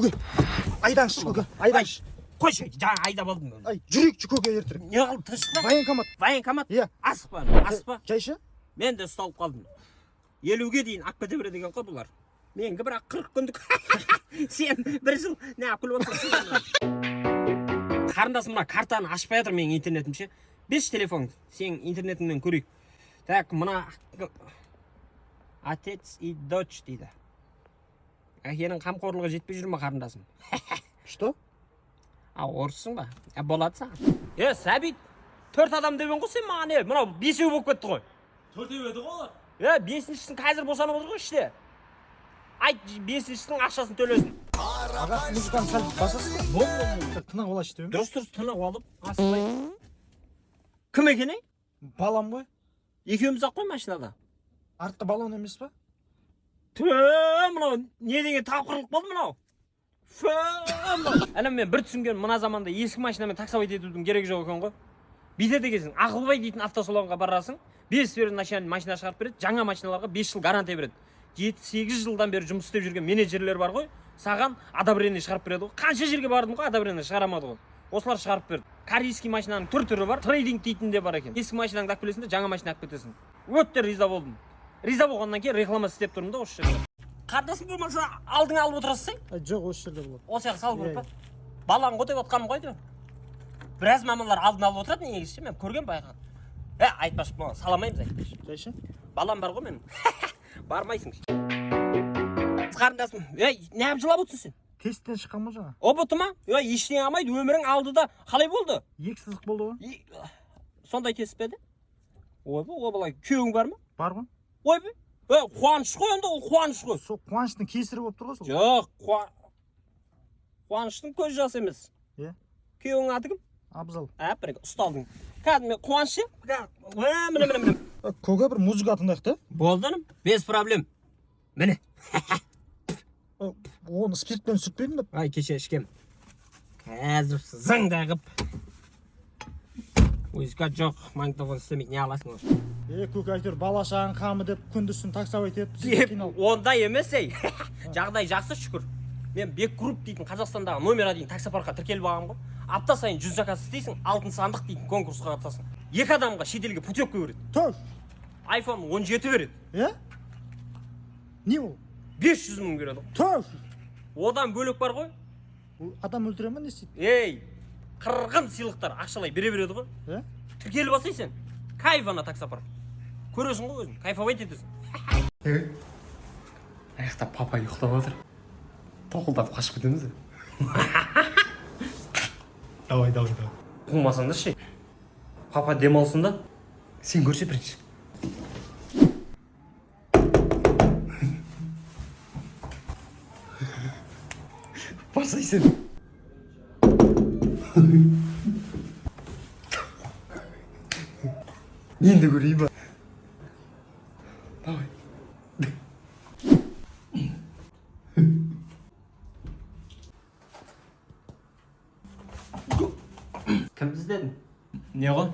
Көке, айдаңызшы, көке, айдаңызшы. Қойшы, жаңа айдап алдым. Ай, жүрейікші, көке, ертерек. Не қылып, тыныш па? Военкомат. Военкомат? Иә. Асықпа, асықпа. Жайшы. Мен де ұсталып қалдым. 50-ге дейін алып кете береді екен ғой бұлар. Менікі бірақ 40 күндік. Сен бір жыл не алып күліп отырсың. Қарындасым, мына картаны ашпай жатыр менің интернетім ше. Берші телефоныңды, сенің интернетіңмен көрейік. Так, мына отец и дочь дейді. Әкенің қамқорлығы жетпей жүр ме, қарындасым? Что? А, орыссың ба? А, болады саған. Е, Сәбит, төрт адам деген ғой сен маған, е, мынау бесеу болып кетті ғой. Төртеу еді ғой олар. Е, бесіншісін қазір босанып отыр ғой іште. Айт, бесіншісінің ақшасын төлесін. Аға, музыканы сәл басасыз ба? Болды, сәл тынық алайыншы деп едім. Дұрыс, дұрыс, тынық алып, асықпай. Кім екен, ей? Балам ғой. Екеуміз ақ қой машинада. Артқы баллон емес па? Тө, мынау не деген тапқырлық болды мынау? Фө, мынау. Інім, мен бір түсінгенім, мына заманда ескі машинамен таксовать етудің керегі жоқ екен ғой. Бүйтеді екенсің, Ақылбай дейтін автосалонға барасың, 5 первоначальный машина шығарып береді, жаңа машиналарға 5 жыл гарантия береді. 7-8 жылдан бері жұмыс істеп жүрген менеджерлер бар ғой, саған одобрение шығарып береді ғой. Қанша жерге бардым ғой, одобрение шығара алмады ғой. Осылар шығарып берді. Корейский машинаның түр түрі бар, трейдинг дейтін де бар екен. Ескі машинаңды алып келесің де, жаңа машина алып кетесің. Өте риза болдым. Риза болғаннан кейін реклама істеп тұрмын да осы жерде. Қарындасым, болмаса алдыңа алып отырасың сен? Ай, жоқ, осы жерде болады. Осы жаққа салып Иә, керек па? Балаң ғой деп отқаным ғой әйтеуір. Біраз мамалар алдын алып отырады негізі ше, мен көрген, байқаған. Е, айтпашы, маған саламаймыз, айтпашы. Жайшы. Балам бар ғой менің. Бармайсың. Қарындасым, ей, неғып жылап отырсың сен? Тесттен шыққан ғой жаңа. ҰБТ ма? Ей, ештеңе алмайды, өмірің алдыда. Қалай болды? Екі сызық болды ғой. Сондай тест пе еді? Ойбай, ойбай, күйеуің бар ма? Бар ғой. Ойбай. Е, қуаныш қой енді, ол қуаныш қой. Сол қуаныштың кесірі болып тұр ғой сол. Жоқ, қуаныштың көз жасы емес. Иә. Күйеуіңнің аты кім? Абзал. Ә, бір ұсталдың. Кәдімгі қуаныш ше? Міне, міне, міне. Көке, бір музыка тыңдайық та. Болды, інім, без проблем. Міне. Оны спиртпен сүртпедің бе? Ай, кеше ішкем. Қазір зыңдай қып. Музыка жоқ, магнитофон істемейді, не аласың оны? Е, көке, әйтеуір бала шағаның қамы деп күндіз түн таксовать етіп сізге қиналып. Ондай емес, ей. Жағдай жақсы, шүкір. Мен Бек Групп дейтін Қазақстандағы номер один таксопаркқа тіркеліп алғанмын ғой. Апта сайын 100 заказ істейсің, алтын сандық дейтін конкурсқа қатысасың. Екі адамға шетелге путевка береді. Төш. iPhone 17 береді. Е? Не ол? 500 мың береді ғой. Төш. Одан бөлек бар ғой. Ол адам өлтіре ма, не істейді? Ей, қырғын сыйлықтар ақшалай бере береді ғой. Е? Тіркеліп алсай сен. Кайф ана таксопарк. Көресің ғой өзің, кайфовать етесің. Аяқта папа ұйықтап жатыр. Тоқылдатып қашып кетеміз. Давай, давай, давай. Қумасаңдаршы. Папа демалсын да. Сен көрсе бірінші. Барсай сен. Мен де көрейін ба? Давай. Кімді іздедің? Не ғой?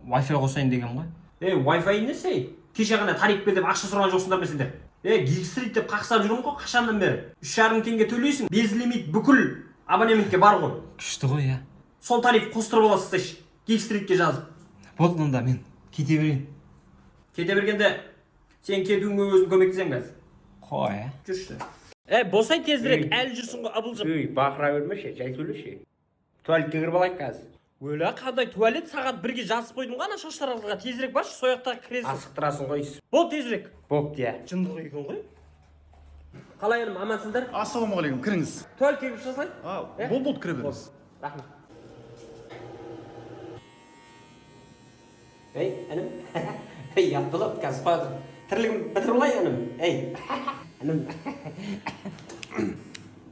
Wi-Fi қосайын деген ғой. Ей, Wi-Fi несі? Ей? Кеше ғана тариф бер деп ақша сұраған жоқсыңдар ма сендер? Ей, Гиг деп қақсап жүрмін ғой қашаннан бері. 3,5 теңге төлейсің, безлимит бүкіл абонементке бар ғой. Күшті ғой, иә. Сол тариф қостырып аласыз, Гиг Стритке жазып. Болды, онда мен кете берейін. Кете бергенде сен кетуіңе өзім көмектесемін қазір. Қой, ә? Жүрші. Ей, босай тезірек, әлі жүрсің ғой ыбылжып. Үй, бақыра бермеші, жай сөйлеші. Туалетке кіріп алайық қазір. Өлә, қандай туалет, сағат 1-ге жазып қойдым ғой ана шаштаразға. Тезірек баршы, сол жақта кіресің. Асықтырасың ғой. Бол тезірек. Бопты, иә. Жындық екен ғой. Қалай, інім, амансыңдар? Ассалаумағалейкум, кіріңіз. Туалетке кіріп шыға салайын. А, Е? болды, болды, кіре беріңіз. Рахмет. Ей, інім. Ей, ұят болады, қазір қоя тұр. Тірлігім бітіріп алайын, інім. Ей, інім.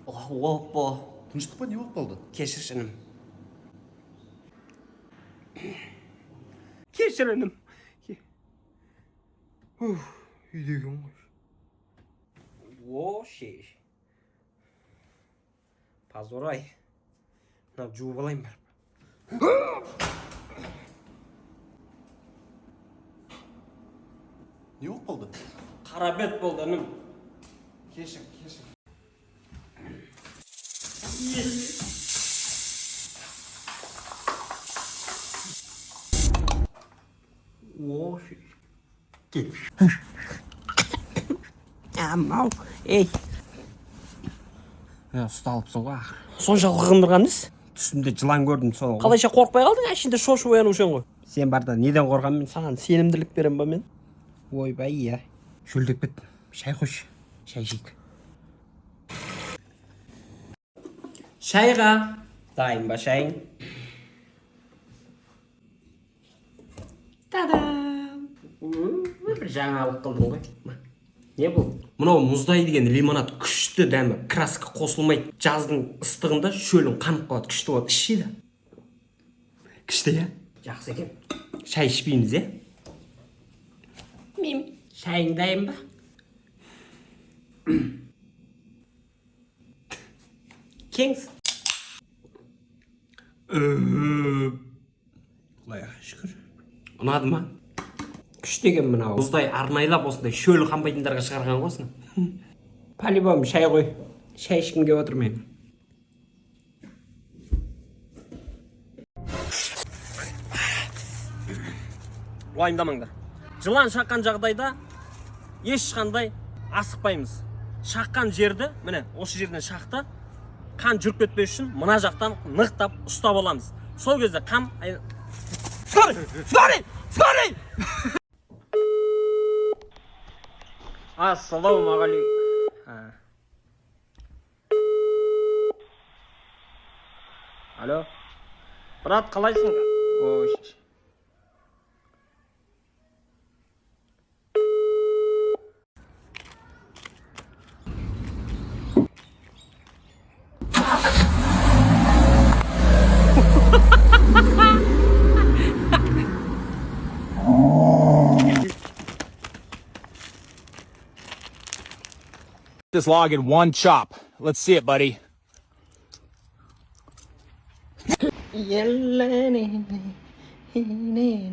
Опа. Тыныштық па, не болып қалды? Кешірші, інім. Кешір, інім. Уф, үйде екен ғой. О, шеш. Позор ай. Мына жуып алайын барып. Не болып қалды? Қара бет болды, інім. Кешір, кешір. Кел. Амау, ей. Ұсталыпсың ғой ақыры. Соншалық қылғындырған іс. Түсімде жылан көрдім сол. Қалайша қорықпай қалдың, әшейінде шошып оянушы едің ғой. Сен барда неден қорқамын мен? Саған сенімділік берем ба мен? Ойбай, иә. Шөлдеп кеттім. Шай қойшы. Шай ішейік. Шайға. Дайын ба шайың? Та-дам! Бір жаңалық қылдың ғой. Ма, не бұл? Мынау мұздай деген лимонад, күшті дәмі, краска қосылмайды. Жаздың ыстығында шөлің қанып қалады, күшті болады. Ішші. Күшті, иә? Жақсы екен. Шай ішпейміз, иә? Мим, шайың дайын ба? Кеңс. Құдайға шүкір. Ұнады ма? Күшті екен мынау. Мұздай арнайлап осындай шөлі қанбайтындарға шығарған ғой осыны. По-любому шай ғой. Шай ішкім келіп отыр мен. Уайымдамаңдар. Жылан шаққан жағдайда ешқандай асықпаймыз. Шаққан жерді, міне, осы жерден шақты, қан жүріп кетпес үшін мына жақтан нықтап ұстап аламыз. Сол кезде қан. Скорый! Скорый! Скорый! Ассалаумағалейкум. Алло. Брат, қалайсың? Ой. This log in one chop. Let's see it, buddy. Не.